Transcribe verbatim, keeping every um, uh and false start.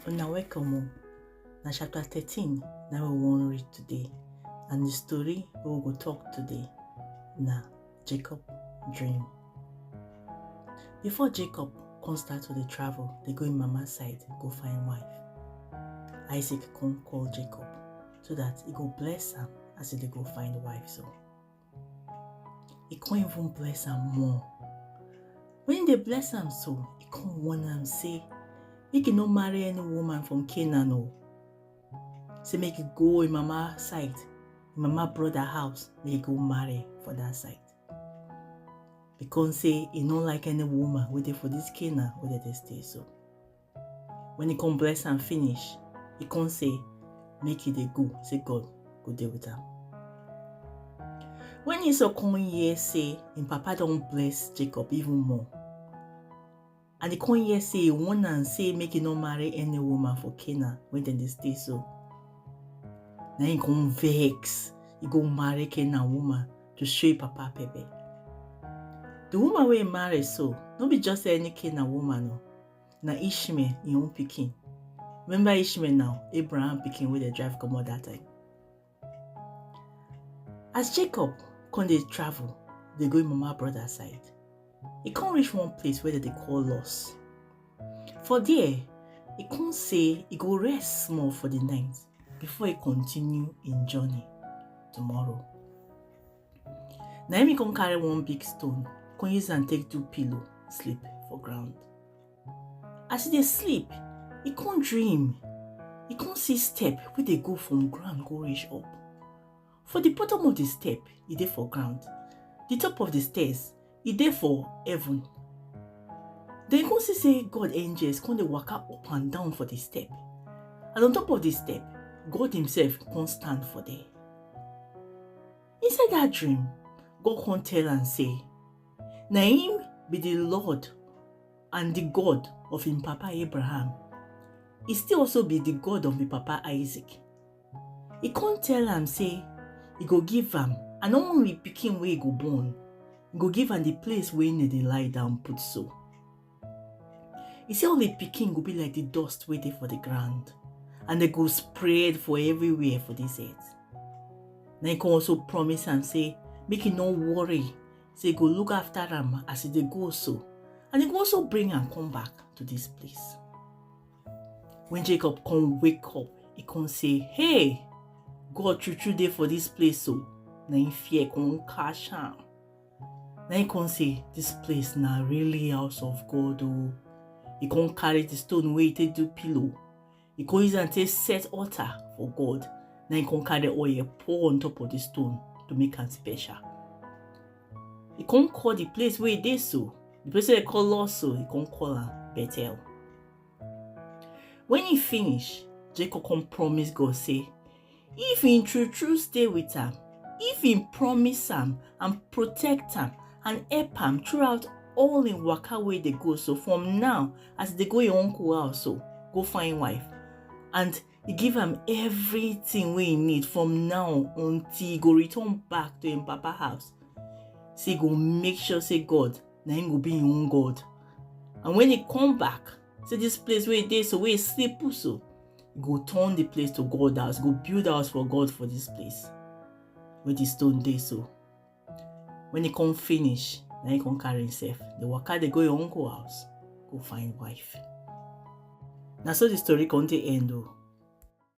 Una welcome o. Na chapter thirteen na we wan read today, and the story we go talk today na Jacob dream. Before Jacob come start to dey travel, dey go im mama side go find wife. Isaac come call Jacob so that he go bless am as he dey go find wife so. He come even bless am more. When he dey bless am so, he come warn am say make he no marry any woman from Canaan o. Say make he go im mama side, im mama brother house, make he go marry for that side. He come say he no like any woman wey dey for this Canaan wey dem dey stay so. When he come bless am finish, he come say make he dey go, say God go dey with am. When Esau come hear say im papa don bless Jacob even more, and he come hear say he warn am say make he no marry any woman for Canaan wey dem dey stay so, na him come vex. He go marry Canaan woman to show him papa pepper. The woman wey he marry so no be just any Canaan woman o, na Ishmael, him own pikin. Remember Ishmael now, Abraham pikin wey dem drive comot that time. As Jacob come dey travel, dey go im mama brother side, he come reach one place wey dem dey call Luz. For there, he come say he go rest small for the night before he continue im journey tomorrow. Na him he come carry one big stone, come use am take do pillow, sleep for ground. As he dey sleep, he come dream. He come see step wey dey go from ground go reach up. For the bottom of the step, e dey for ground. The top of the stairs, e dey for heaven. Then he come see say God angels come dey waka up and down for the step. And on top of the step, God himself come stand for there. Inside that dream, God come tell am say, na him be the Lord and the God of him papa Abraham. He still also be the God of him papa Isaac. He come tell am say he go give am an only pikin wey he go born. He go give am the place wey he dey lie down put so. He say all the pikin go be like the dust wey dey for the ground, and they go spread for everywhere for this earth. Na he come also promise am say make he no worry, say he go look after am as he dey go so, and he go also bring am come back to this place. When Jacob come wake up, he come say, hey, God true true dey for this place so. Na him fear come catch am. Na him come say, this place na really house of God o. He come carry the stone wey he take do pillow. He come use am take set altar for God. Na him come carry oil pour on top of the stone to make am special. He come call the place wey he dey so, the place wey he call Luz so, he come call am Bethel. When he finish, Jacob come promise God say, if he true true stay with am, if he promise am and protect am and help am throughout all him waka wey dey go so, from now as he dey go him uncle house so go find wife, and he give am everything wey he need from now until he go return back to him papa house, say he go make sure say God na him go be him own God. And when he come back, say this place wey he dey so, wey he sleep put so, he go turn the place to God house, go build house for God for this place wey the stone dey so. When he come finish, na he come carry himself dey waka dey go him uncle house go find wife. Na so the story come take end o.